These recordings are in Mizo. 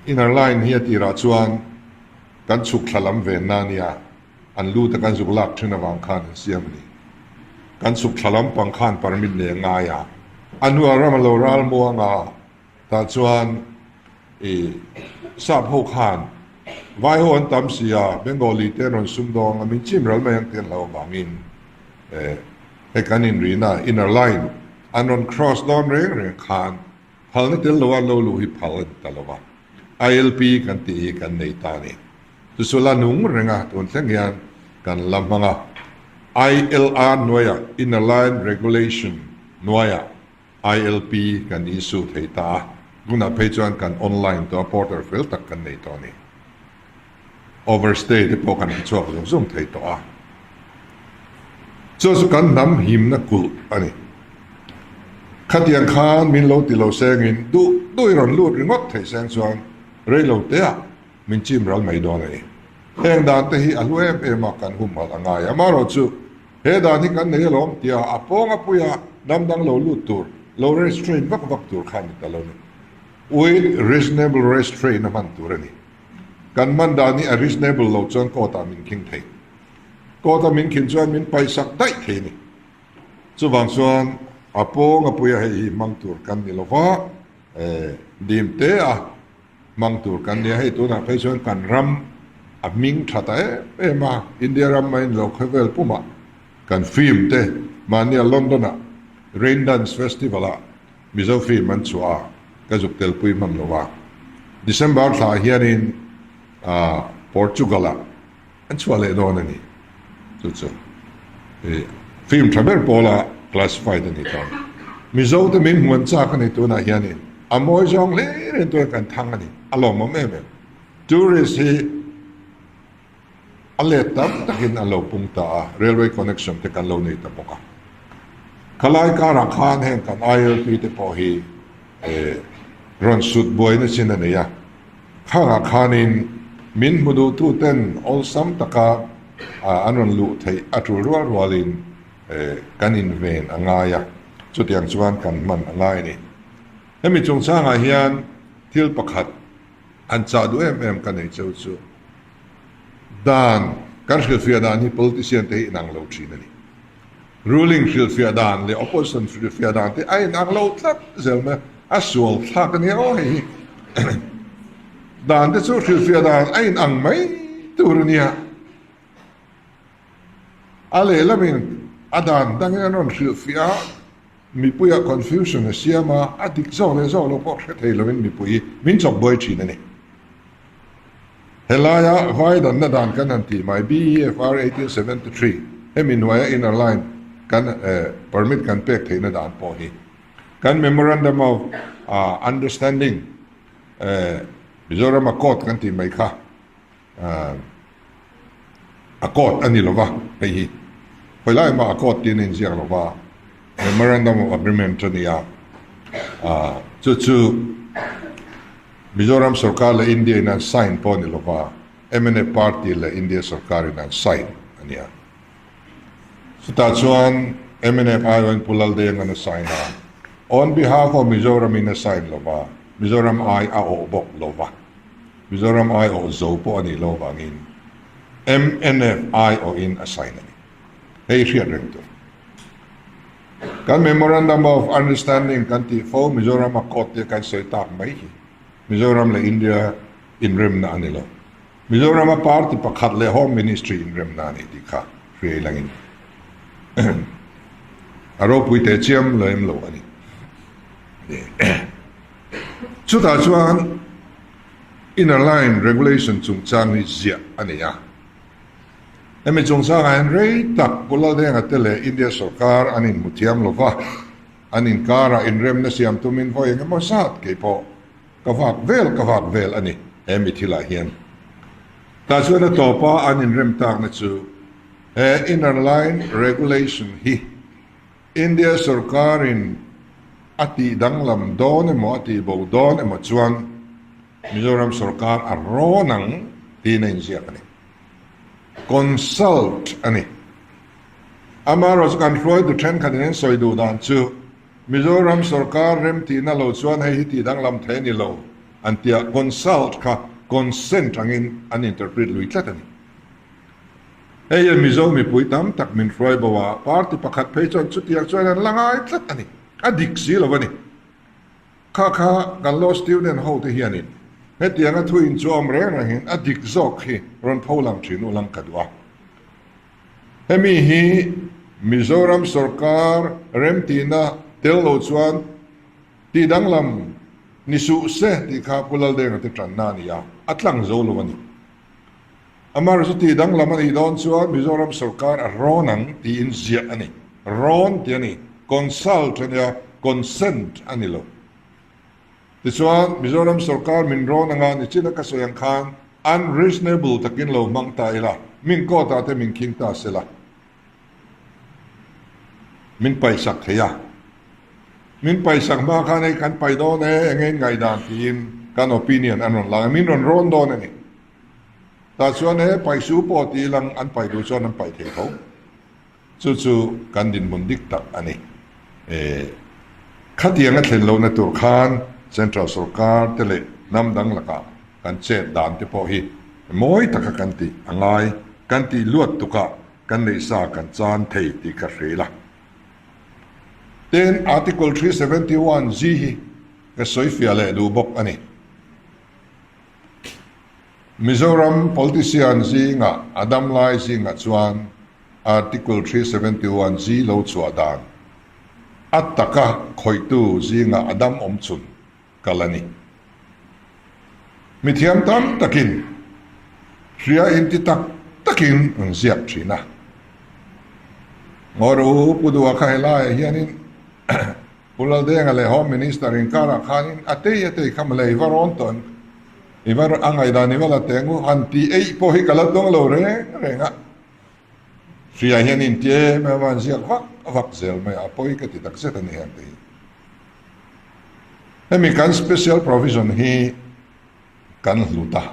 Inner line hi a tirah chuan kan chhuk thla lam venna a nia, an lut a kan zuk lak thin avang khan an siam a ni. Kan chhuk thla lampang khan permit nei a ngai a, a hnuah ram a lo ral muang a, tah chuan i sap ho khan vai ho an tam si a, Bengali te an rawn sum dawng a, min chim ral mai ang tih an hlauh avangin hei kan inrina inner line an rawn cross dawn reng reng khan phalna tel lo a an lo luh hi phal a ni ta lo va, ILP kan tih hi kan nei ta a ni. Chu chu la nung reng a, tun thleng hian kan la hmang a. ILR hnuaiah, Inner Line Regulation hnuaiah ILP kan issue thei ta a, tunah phei chuan kan online tawh a, portal fel tak kan nei tawh a ni. Overstay te pawh kan hmu chhuak zung zung thei tawh a. Chu chu kan hnam himna kulh a ni. Khatiang khan min lo ti lo sengin duh duh i rawn lut ringawt thei seng chuan rei lo teah min chim ral mai dawn a ni. Heng dan te hi a hlu em em a kan humhalh a ngai. Amaherawhchu he dan hi kan nei alawm tia a pawng a puia hnam dang lo lut tur, lo restrain vak vak tur kha a ni ta lo ni. With reasonable restraint a hman tur a ni. Kan hman dan hi a reasonable lo chuan court ah min khing thei. Court a min khin chuan min paihsak daih thei a ni. Chuvang chuan a pawng a puia hei hi hmang tur kan ni lova, dim te a hmang tur kan nia. Hei tunah phei chuan kan ram a hming tha ta em em a, India ram maiin lo khawvel pumah kan film te mahnia London ah Rain Dance Festival ah Mizo film an chhuah a, ka zuk telpui hman lo a. December thla hianin Portugal ah an chhuah leh dawn a ni. Chu chu film tha ber pawla classified a ni ta. Mizo te min hmuan chak a ni tunah hianin a mawi zawng hle reng turin kan thang a ni. A lawmawm em em. Tourist hi a let tam takin an lo pung ta a, railway connection te kan lo nei ta bawk a. Khalai karah khan heng kan ILP te pawh hi rawn sut buaina chin a nei a. Khangah khanin min hmu duhtu ten awlsam taka an rawn luh theih a tul rual rualin kan inven a ngai a, chutiang chuan kan hman a ngai a ni. Hemi chungchangah hian thil pakhat an chah duh em em ka nei cheu chu dan kan hrilhfiah dan hi politician te hi inang lo thin a ni. Ruling hrilhfiah dan leh opposition hrilhfiah dan te a inang lo tlat zel mai a, a sual thlak a nia aw hei hi. Dan te chu hrilhfiah dan a inang mai tur a nia. A lehlamin a dan dangin an rawn hrilhfiah a, mipuiah confusion a siam a, a dik zawk leh zawk lo pawh hre thei lovin mipui min chawk buai thin a ni. Helaia vai danna dan kan han tih mai, BEFR 1873, hemi hnuaia inner line kan permit kan pek theihna dan pawh hi kan Memorandum of Understanding Mizoram Accord kan tih mai kha Accord a ni lo va, hei hi khawi lai mah accord tiin a inziak lo va, Memorandum of Agreement a ni a, chu chu Mizoram sorkar leh India in an sign pawh a ni lo va, mnf party leh India sorkar in an sign a ni a. Chutah chuan mnf aiawhin Pu Laldenga'n a sign a, on behalf of Mizoram in a sign lo va, Mizoram ai a awh bawk lo va. Mizoram aiawh zo pawh a nih loh vangin mnf aiawhin a sign a ni. Hei hriat reng tur. Kan Memorandum of Understanding kan tih fo Mizoram a court te kan sawi tak mai hi Mizoram leh India inremna a ni lo. Mizoram a party pakhat leh Home Ministry inremna a ni tih kha hriai langin a ropui teh chiam lo em lo a ni. Chutah chuan Inner Line Regulation chungchang hi ziah a ni a. Hemi chungchangah hian rei tak Pu Laldenga te leh India sorkar an inhmu thiam lo va, an inkarah inremna siam tumin vawi eng emaw zat kei pawh ka vak vel ka vak vel a ni he mi thilah hian. Tah chuan a tawpa an inrem takna chu he Inner Line Regulation hi India sorkarin a tih danglam dawn emaw a tih bo dawn emaw chuan Mizoram sorkar a rawn ang tiin a inziak a ni. Consult a ni. Amaherawh chu kan hruaitu thenkhatin an sawi duh dan chu Mizoram sorkar remtihna lo chuan hei hi tih danglam thei a ni lo. an tia, consult kha consent angin an interpret lui tlat a ni. Hei hian Mizo mipui tam tak min hruai bo a, party pakhat phei chuan chutiang chuan an la ngai tlat a ni, a dik si lo a ni. Kha kha kan law student ho te hianin hetianga thu inchuam reng rengin a dik zawk hi rawn pho lang thin u lang ka duh a. Hemi hi Mizoram sorkar remtihna tel lo chuan tih danglam ni suh se tih kha Pu Laldenga te tanna a ni a, a tlang zo lo a ni. Amar chu tih danglam a nih dawn chuan Mizoram sorkar a rawn ang tiin ziah a ni. Rawn tih a ni. Consult a nia, consent a ni lo. Tichuan, Mizoram sorkar min rawn anga nichina ka sawi ang khan unreasonable takin lo hmang ta ila, min court ah te min khing ta sela, min paisak thei a. Min paisak hma khan hei kan pai dawn e, enge in ngaihdan tiin kan opinion an rawn lak a, min rawn rawn dawn a ni. Tah chuan he paihsu pawh ti ilang an paih duh chuan an paih thei tho. Chu chu kan dinhmun dik tak a ni. E, khatiang a thlen lohna tur khan Central sorkar te leh hnam dang lakah kan chet dan te pawh hi mawi taka kan tih a ngai, kan tih luat tukah kan neih sa kan chan thei tih ka hre ila. Tin, Article 371 G hi ka sawifiah leh duh bawk a ni. Mizoram politician zingah a dam lai zingah chuan Article 371 G lo chhuah dan a taka khawihtu zingah a dam awm chhun kal a ni. Mithiam tam takin hria inti tak takin an ziak thin a. Ngawi rawh u, Pu Duha kha helaiah hianin Pu Laldenga leh Home Minister inkarah khanin a tei a tei kha mawle i va rawn tawh em? I va a ngaihdan i va la teng u han tih eih pawh hi ka la dawng lo reng reng a. Hria hian inti em em a an ziak vak vak zel mai a, a pawi ka ti takzet a ni heng te hi. Hemi kan special provision hi kan hlut a.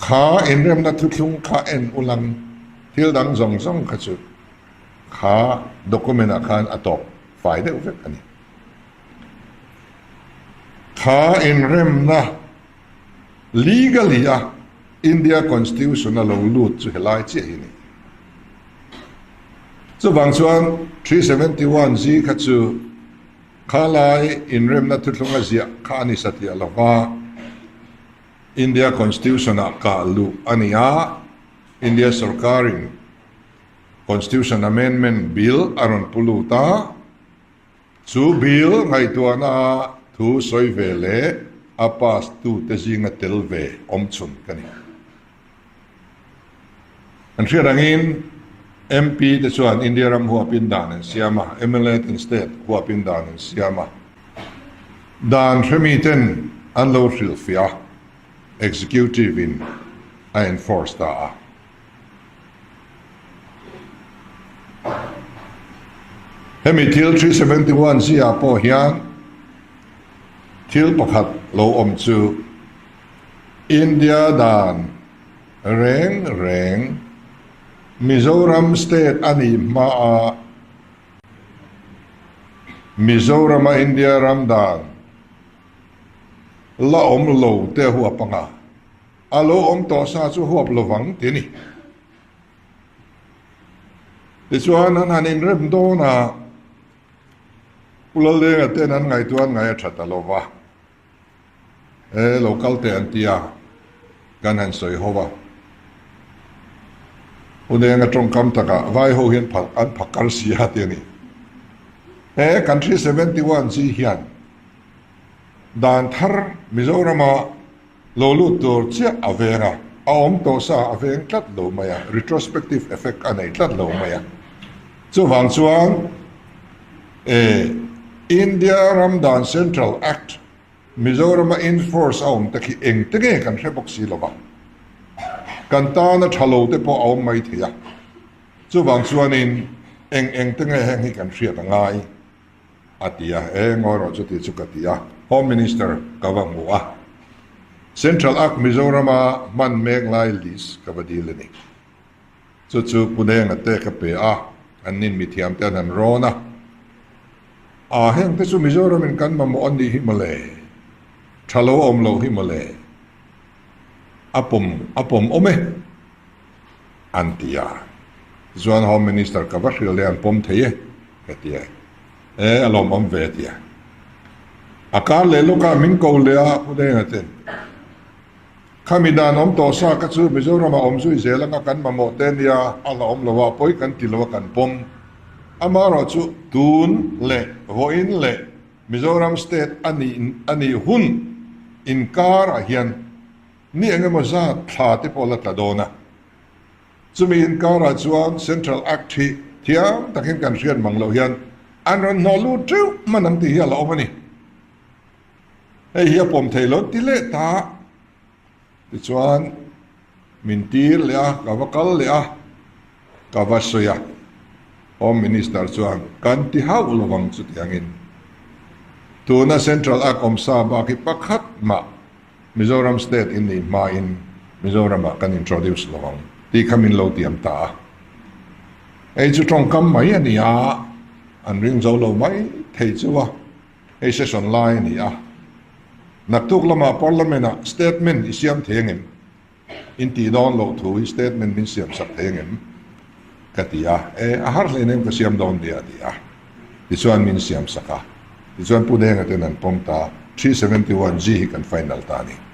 Kha inremna thuthlung kha en ulang thil dang zawng zawng kha chu kha document ah khan a tawp fai deuh vek a ni. Kha inremna legally a India Constitution a lo lut chu helai chiah hi a ni. Chuvang chuan 371 G kha chu Kha lai inremna thuthlung a ziah kha a ni satliah lo va, India Constitution ah kah luh a ni a, India sorkarin Constitution Amendment Bill a rawn pu lut a, chu bill ngaihtuahna a thu sawi ve leh a pass tute zinga tel ve awmchhun ka ni. An hriat angin MP te chuan India ram huapin dan an siam a, mla ten state huapin dan an siam a. Dan hremi ten an lo hrilhfiah a, executive in a enforce ta a. Hemi thil 371 ziah pawh hian thil pakhat lo awm chu India dan reng reng Mizoram state a nih hmaa Mizorama India ram dan la awm lo te huap anga a lo awm tawh sa chu huap lovang ti a ni. Tichuan an han inrem dawn a, Pu Laldenga ten an ngaihtuah an ngaih a tha ta lo va. E, lo kal teh an ti a, kan han sawi ho va. U Nenga tawngkam takah vai ho hian pha an pha kar si a ti a ni. He kan 371 chi hian dan thar Mizorama lo lut tur chiah a veng a, a awm tawh sa a veng tlat lo mai a, retrospective effect a nei tlat lo mai a. Chuvang chuan e India ram dan Central Act Mizorama in force a awm te khi eng te nge kan hre bawk si lova, kan tana tha lo te pawh a awm mai thei a, chuvang chuanin eng eng te nge heng hi kan hriat a ngai a ti a, e ngawi rawh chuti chu ka ti a, Home Minister ka va hmu a, Central Act Mizorama hman mek lai list ka va dil a ni. Chu chu Pu Denga te ka pe a, an nin mithiam te an han rawn a. A, heng te chu Mizoram in kan mamawh a nih hi mawle. Tha lo a awm loh hi mawle. A pawm a pawm awm e an ti a. Tichuan Home Minister ka va hrilh leh an pawm thei e ka ti e. E a lawmawm ve a ti a. A kar leh lawkah min ko leh a Pu Denga ten. Khami dan awm tawh sa kha chu Mizoramah awm zui zel anga kan mamawh te nia a la awm lo a, pawi kan ti lo a kan pawm. Amaherawh chu tun leh vawiin leh Mizoram state a nih a nih hun inkarah hian ni eng emaw zat thla te pawh la tla dawn a. Chumi inkarah chuan Central Act hi thiam takin kan hriat mang loh hian an rawn hnawh lut teuh hman ang tih hi a la awm a ni. Hei hi a pawm thei lo ti leh ta. Tichuan, min tir leh a, ka va kal leh a, ka va sawi a. Home Minister chuan, Kan ti hauh lo vang chutiangin. Tuna Central Act awmsa bak hi pakhat mah Mizoram State in nih hmain Mizoramah kan introduce lo vang tih kha min lo tiam ta a. Hei chu tawngkam mai a ni a, an ring zo lo mai thei chu a. Hei session lai a ni a, naktuk lamah Parliament-ah statement i siam thei angem? In tih dawn loh thu hi statement min siam sak thei angem? Ka ti a, e, a har hlein em ka siam dawn nia a ti a. Tichuan min siam sak a, tichuan Pu Denga ten an pawm ta, 371G hi kan final ta a ni.